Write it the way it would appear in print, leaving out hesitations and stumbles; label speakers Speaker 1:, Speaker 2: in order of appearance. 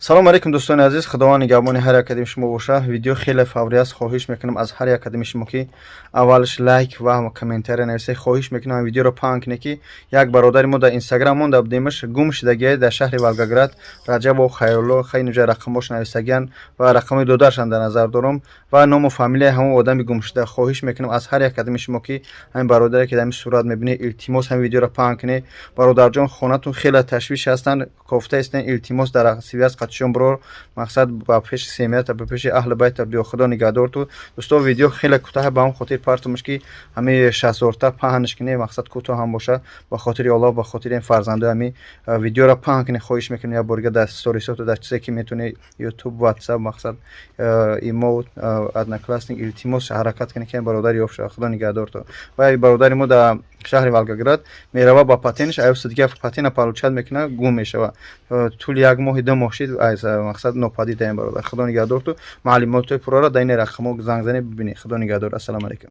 Speaker 1: Салом алейкум, дӯстони азиз. Худованд нигаҳбони ҳар як кадами шумо боша. Видео хеле фаврӣ аст. Хоҳиш мекунам аз ҳар як кадами шумо, ки аввалш лайк ва комментария нависед. Хоҳиш мекунам, видеоро паҳн кунед, ки як бародари мо дар Инстаграм монда будемаш, гум шудагия дар шаҳри Волгоград, Раҷабов Хайрулло. Хай, инҷа рақамош нависагиян ва рақами додаршан дар назар дорам ва ному фамилияи ҳамон одами гумшуда. Хоҳиш мекунам аз ҳар як кадами шумо, ки ҳамин бародаре ки дар ҳамин сурат мебинед, илтимос, ҳамин видеоро паҳн кунед. Бародарҷон, хонатон хеле ташвиш ҳастанд, кофта истен. Илтимос, дар связь қатишон биро, мақсад, ба пеши семья та, ба пеши аҳли байта биё. Худо нигаҳдор ту. Дӯсто, видео хеле кӯтоҳ, ба ҳам хотир партумш, ки ҳамин шастҳазорта паҳнш кунед. Мақсад, кӯтоҳ ҳам боша, ба хотири Аллоҳ, ба хотири ин фарзандои ҳамин видеоро паҳн кунед. Хоҳиш мекунем, як борига дар сторисоту, дар чизе ки метавонед, Ютуб, Ватсап, мақсад, Имо, Одноклассник, илтимос, ҳаракат кунед, ки бародар ёфт шавад. Худо нигаҳдор ту. Ва бародари мо дар шаҳри Волгоград мерава ба патентш, аюса дига патента получать мекунад, гум мешава. Тӯли як моҳи, 2 моҳ шид, аз мақсад нопадид ин бародар. Худо нигаҳдор ту. Маълумотҳои пурраро дар ин рақамҳо занг занед, бибинед. Худо нигаҳдор. Ассалому алайкум.